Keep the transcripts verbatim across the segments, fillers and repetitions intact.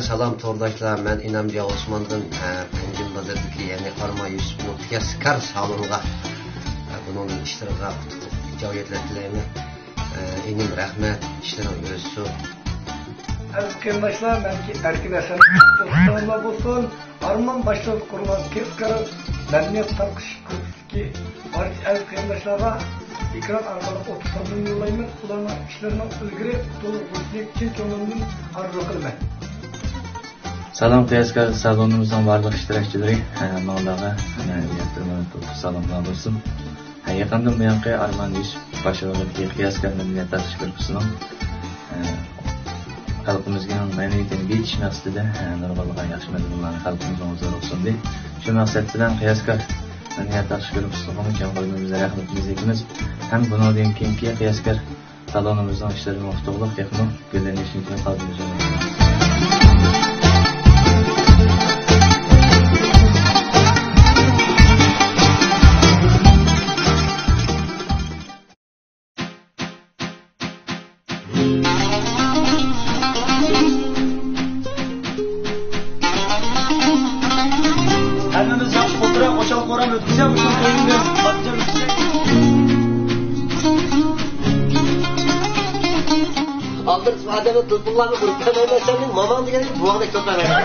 سالام تورداشلار، مەن ئىنامجان ئوسماندىن، ئە، پەنجىم بازىرىدىكى يەنى ئارمان يۈسۈپنىڭ قىياسكار سالونىغا، ئە، بۇنىڭ ئىشلىرىغا ئۇتۇقلۇق، ئىجابىيەتلەر تىلەيمەن. ئە، ئىنىم، رەھمەت، ئىشلىرىڭ يۈرۈشسۇن. ئەزىز قېرىنداشلار، مەنكى ئەركىن ھەسەن. سالاملار بولسۇن. ئارمان باشلىقى قۇرغان قىياسكار مەدەنىيەت تارقىتىش گۇرۇپپىسى بارچە ئەزىز قېرىنداشلارغا ئېكران ئارقىلىق ئوتتۇرا سالاملىرىمنى يوللايمەن. ئۇلارنىڭ ئىشلىرىنىڭ ئىلگىرى ئۇتۇقلۇق بولۇشىنى چىن كۆڭلۈمدىن ئارزۇ قىلىمەن. سالام قىياسكار سالونىمىزنىڭ بارلىق ئىشتىراكچىلىرى، ھە، ھەممىڭلارغا مەنىۋىيەتلىرىمدىن سالاملار بولسۇن. ھە، يېقىندىن بۇيانقى ئارمان يۈسۈپ باشچىلىقىدىكى قىياسكار مەدەنىيەت تارقىتىش گۇرۇپپىسىنىڭ، ھە، خەلقىمىزنىڭ مەدەنىيىتىنى بېيىتىش مەقسىتىدە، ھە، نۇرغۇنلىغان ياخشى مەزمۇنلارنى خەلقىمىزنىڭ ھۇزۇرىغا سۇندى. شۇ مەقسەت بىلەن قىياسكار مەدەنىيەت تارقىتىش گۇرۇپپىسىغىمۇ چوڭ قەلبىمىزدىن رەھمىتىمىزنى ئېيتىمىز ھەم بۇنىڭدىن كېيىنكى قىياسكار سالونىمىزنىڭ ئىشلىرىمۇ ئۇتۇقلۇق، تېخىمۇ گۈللىنىشىنى تىلەپ قالدۇرىمىز. ھەممىمىز ياخشى قولتۇراق، خۇشال-خۇرام ئۆتكۈزەك مۇشۇ تويىمىزنى، خاتىرجەم ئۆتكۈزەك. ئالدىرىسىغا ئادەمنى تېلېفونلارنى ئۇرۇپ بەرمەيمەن، سەن مېنىڭ ماماڭ دېگەندەك بوۋاڭدەك كۆپ بەرمەيمەن.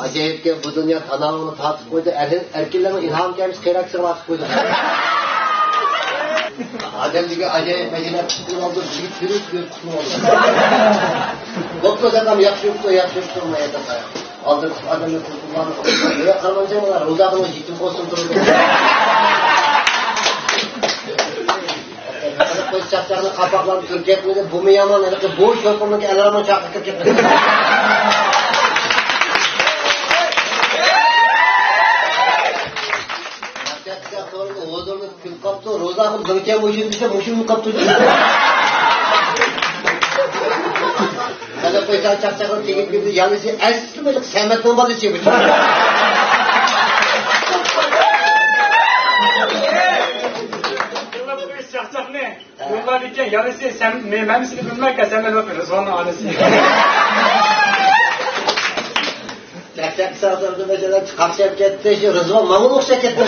ئاجايىپكەن، بۇ دۇنيا تاناۋۇرنى تارتىپ قويدى، ئەركىنلەرنىڭ ئىلھام كەلمىشى قېرەكسىغا تارتىپ قويدى. ئادەم دېگەن ئاجايىپ مەشىنە قۇتۇلۇپ ئالدى، يىگىت يۈرۈپ يۈرۈپ قۇتۇلۇپ ئالدى. بوپتۇ دادام، ياخشى بوپتۇ، ياخشى بوپتۇ، ما يەردە قاراڭ. ئالدىرىسىغا ئادەمنى قۇتۇلۇپ ئالدى. يا قارىمانجان، مانا روزا قىلغان يېتىم قوزىسىنى تۇرىدۇ. قوي چاقچاقنى قاپاقلاپ تۈركەتمىدى، بۇمۇ يامان، ھېلىقى بۇ شوپۇرنىڭكى ئەلرامنىڭ چاقى كىرىپ كەتتى. ھۇزۇردا كۈلۈپ قاپتۇ، روزا قىلىپ بىر كەم مۇشۇنى دېسە، مۇشۇنى قاپتۇ. مانا قوي چاقچاقنىڭ تېگىپ كىردى، يانىسى ئەسلى بىر سەمەتنىڭ بالىسى بۇ. چاقچاقنى. بۇلار ئىكەن، يانىسى سەن، مەن، مەن سېنى بىلمەيمەن، سەن مېنى بىل، رىزۋاننىڭ ئانىسى. چاقچاق سادىردا مەسىلەن، قاقشاپ كەتتى، شۇ رىزۋان ماڭا ئوخشاپ كەتتى.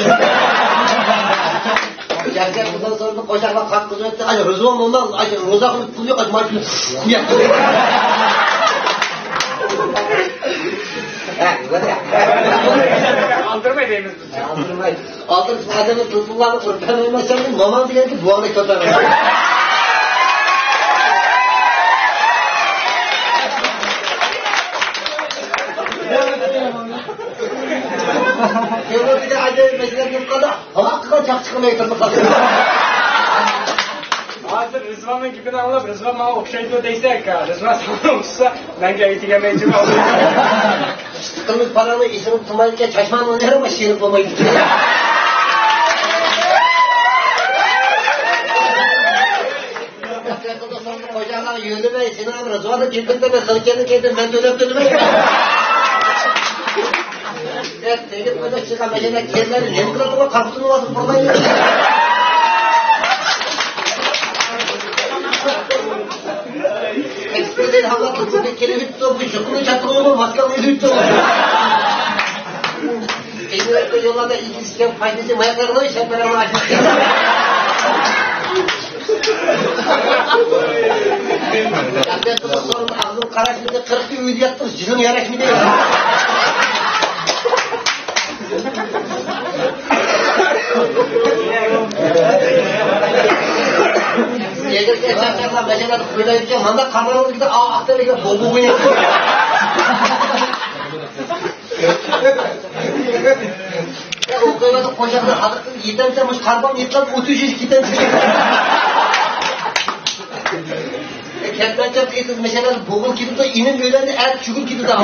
چاقچاق بۇنداق سورىدى، قوشاقلار قاققۇزۇپ ئۆتتى، ئاي، رىزۋان بولماڭ، ئاي، روزا قىلىپ پۇل يوق، ئاي، مانا شۇنى. ئالدىرماي دەيمىز. ئالدىرماي. ئالدىرىسىغا ئادەمنى تېلېفونلارنى ئۇرۇپ بەرمەيمەن، سەن ماما دېگەندە بوۋاڭدەك كۆتۈرمەيمەن. تېلېفون دېگەن ئاجايىپ مەسىلە بولۇپ قالدى. ھاۋا قىلغان چاقچىقىنى ئېيتىپ قالدى. ھازىر رىزۋاننىڭ گېپىنى ئاڭلاپ، رىزۋان ماڭا ئوخشايدۇ دەيسەك، رىزۋان ساڭا ئوخشىسا، مەنگە ئەيتىگەنمەيدۇ. قىلمىش پاراڭنى ئېسىڭدە تۇرمايدىكەن، چاچماننى نېرىغا شېرىن بولمايدۇ. قوشاقلارغا يۆلىمەي، سېنىڭ رىزۋاننى كېلتۈردۈم، مەن سېنىڭ كەينىڭ كەينىدىن مەن تۆلەپ تۆلىمەي. يا، تېگىپ قويدۇق، چىققان مەشىنە كېلمەيدۇ، نېمە قىلىدۇ، قاپىقىنى باسىپ بولمايدۇ. ئەكسپرېس ھالدا تۇرۇپ كېلىۋېتىپتۇ، بۇ يۇقىنى چاتقىلىغۇ، ماسكامنى ئېلىۋېتىپتۇ. ئېلىۋېتىپتۇ، يوللاردا ئىگىسى كەپ، پايدىسى ماياقلارنى، شەپەرەڭنى ئاچىدۇ. ئەمدى قىزىق سورۇن، ئاغزىم قاراشمىدى، قىرىق ئۆيدە ياتتىم، جېنىم ياراشمىدى. ئەگەر چاقچاقلار مەشەدە قويلايدىكەن، مانداق قامارلىقتا ئاق تەرەكلەر بوغۇپ ئوينايدۇ. يا، ئوقۇيۋاتىدۇ، قوشاقلار ھازىر يېتەمسەن، مۇشۇ قارىپام يېتىلىپ ئوتتۇز يۈز كېتەمسەن. كەتمەنچە قىزىق مەسىلەن، بوغۇل كېتىدۇ، ئىنىم ئۆيلەردە ئەر چۈگۈر كېتىدۇ.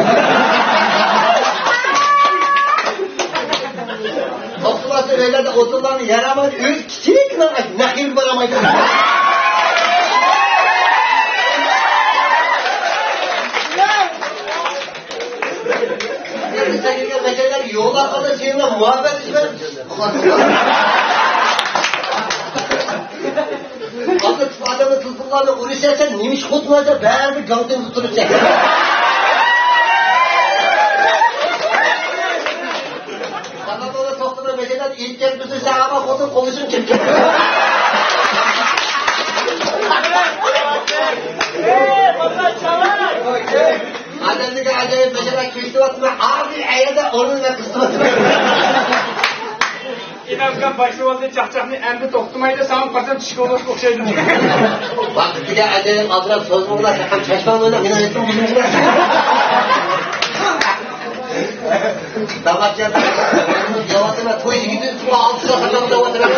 توختىماستا ئۆيلەردە ئولتۇرغاننى يارامايدۇ، ئۆزى كىچىككىنە نەق يېرىگە بارالمايدۇ. ئۆزى سەكرىگەن مەسىلەن، يوللارغا سېنىڭ مۇھەببەت ئىزبەر. ئاخىر ئادەمنى تېلېفونلارنى ئۇرۇشسا، سەن نېمە ئىش قىلىۋاتىسەن دەپ، بەرىبىر گاڭتىڭدا تۇرۇپ سەن. ساڭا بۇنى توختىماي مەسىلەن، ئېيتىپ كەتمىسە، ساڭا خوتۇن قوللىشىڭ چىقىپ كەتتى. ئادەمدىكى ئاجايىپ مەسىلە كۆيتۈۋاتىمەن، ئادىل ئەيەدە ئورنىنى قىستىۋاتىمەن. ئىنامكان باشلىۋالدى چاقچاقنى، ئەمدى توختىمايدۇ، ساڭا قاچان چۈشكە بولۇشقا ئوخشايدۇ. ۋاقتىدا ئەجەل ئازراق سوزمىغىلا، ساقال چاچماڭ ئويناپ، مېنىڭ ئېيتقىنىم بۇزۇلمىغىلا. داماق يەپ، يەۋاتىمەن، توي يىگىتى ئۈستىگە ئالتە ساقال دەۋاتىمەن.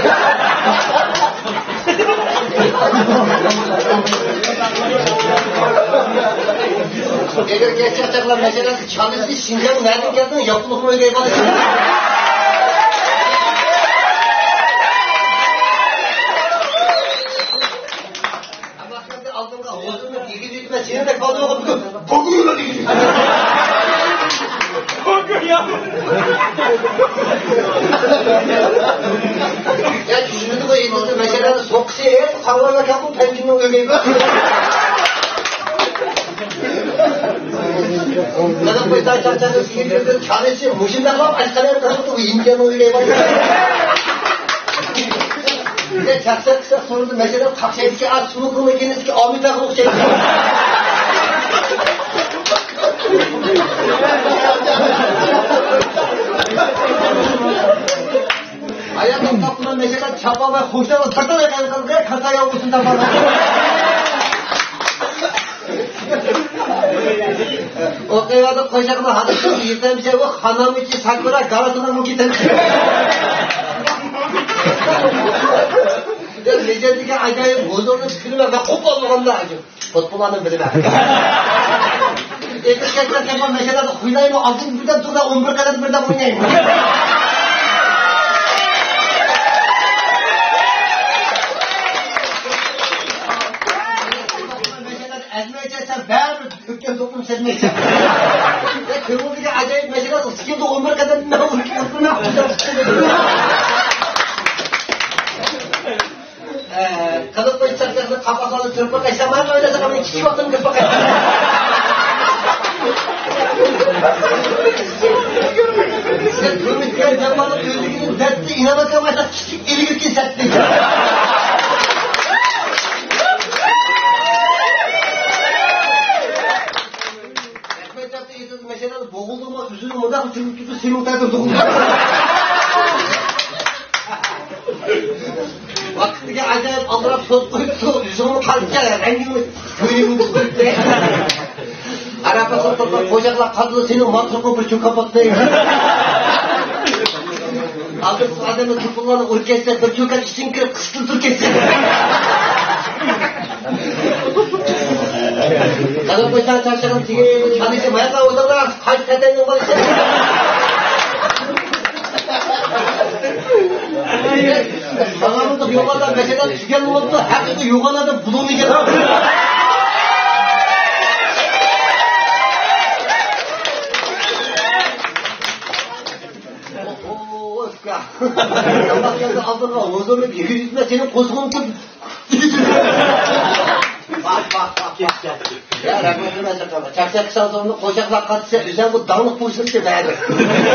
ئەگەر گەرچەك چاقلار مەسىلەن، چالىسى شىنجاڭ نەدىن كەلدىڭ؟ ياپونلۇقمۇ ئۆگەي بالىسى؟ ئەمما خىتاي ئالدىمغا ھۇزۇرنى كىيگۈزۈپ، سېنىڭدەك بالىلارغا بۈگۈن بۇگۈن يا. يا، چۈشىنىدىغۇ ئېيتىلدى، مەسىلەن، سوقۇشى، ئەي، قاۋان ئاكام بۇ پەنجىمنىڭ ئۆگەي بار. مانا بۇ تاي چاقچاقنى سىيىپ يۈردى، چالىسى مۇشۇنداق قىلىپ ئاشقازان قىلىپتۇ، بۇ ھىندىيەنىڭ ئۆگەي بار. بىزگە چاقچاق قىلسا سورىدى، مەسىلەن، قاقشايدىكى ئات سۇمۇ كۆڭۈل كېلىسىكى ئامىتاغ ئوخشايدۇ. ئاياغنى تاپقىنا مەسىلەن، چاپالماي خوشلاپ تاقىلاي قايغىلىغا، قاقا ياۋ بولسۇن تاپالماي. ئوقۇۋاتىدۇ قوشاقنى ھادىسىنى يېتەمچە، ئۇ خانامىچى ساكۇرا گاراتىنىڭ كېتەمچە. نېجەتتىكى ئاجايىپ ھۇزۇرنى پىكرىمە ۋە قوپالمىغاندا پۇتبوللارنى بىلىمەن. ئېتىز كەتمەن تېخى مەشەدە خۇيلايمۇ ئالتىنچى بىردەم تۇردا ئون بىر قەدەم بىردەم ئوينايمەن. ئەزمەيچە سەن بەرىبىر ئۆتكەن توپنى سەزمەيسەن. يا، كۆڭۈلدىكى ئاجايىپ مەشەدە ئىككىنچى ئون بىر قەدەم مەن ئۇرۇپ ئۆتكۈنە. قىلىپ قويساق، قاپاقلارنى تۈرۈپ باقاي، سامان ئوينىساق، مەن كىچىك ۋاقتىمنى كۆرۈپ باقاي. سىز ئۈمىد بىلەن جاپالىق ئۆزلۈكىنى دەتتى، ئىناۋەتكە باشلاپ كىچىك ئىلگىرىكى سەتتى. رەھمەت، جاپتا ئېيتىلدى، مەسىلەن، بوغۇلدىمۇ، ئۆزىنى مۇنداق تۈرۈپ تۇتۇپ، سېنىڭ تەتۈر بوغۇلدى. ۋاقتىدىكى ئاجايىپ ئالدىراپ سوت قويۇپتۇ، يۈزۈڭنى قارىتقا، رەڭگىڭنى كۆيۈڭنى قويۇپتۇ. ئاراپا سوت قوشاقلار قاتىدۇ، سېنىڭ ماتروقۇڭ بىر چوكان پاتمايدۇ. ئادەم، ئادەمنى توپۇلغاننى ئۇرۇپ كەتسە، بىر چوكان ئىچىگە كىرىپ قىستىلدۇرۇپ كەتسە. قەدىر قويساڭ چارچىغان تېگى، چالىسى ماياققا ئولتۇرغان، قايسى تەتەينىڭ بالىسى؟ ساڭا مۇنداق يوغان ئادەم مەسىلەن چۈشكەن بولۇپتۇ، ھەقىقىي يوغان ئادەم بۇلۇڭنى يېگەن. ئۇكا. ئالدىڭغا ھۇزۇرلۇق يۈگۈرۈپ يۈرمە، سېنىڭ قوزغىڭ كىم؟ ۋاھ، ۋاھ، ۋاھ، ۋاھ. يا، رەھمەت، رەھمەت، رەھمەت. چاقچاق قىلساڭ سورۇندا قوشاقلار قاتتىسا، ئۆزۈڭ بۇ داڭلىق بولۇشۇڭ ئۈچۈن بەرىبىر.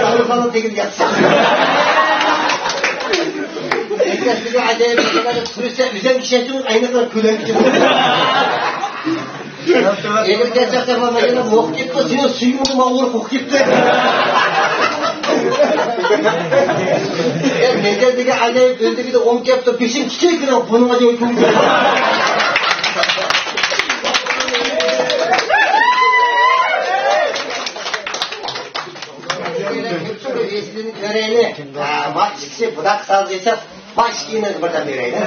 داڭلىقلارنىڭ تېگىدە ياتسا. ئەكەسلىكى ئاجايىپ، تۇرسا، ئۆزۈڭ ئىشەنچىڭ ئەينەكلەر كۆلەڭگە. ئېغىر گەپ چاقچاقلار مەيداندا بوغۇپ كېتىپتۇ، سېنىڭ سۈيۈڭنى ماڭا ئۇرۇپ بوغۇپ كېتىپتۇ. يا، نەزەردىكى ئاجايىپ ئۆزلۈكىدە ئوڭ كەپتۇ، بېشىڭ كىچىك كىرىڭ، بۇنىڭغا جاي كۆرۈنمەيدۇ. كۆرەيلى. ھە، ما ئىككىسى بۇنداق ساز دېسە، ما ئىككىيىنىڭ بىردەم بېرەيلى.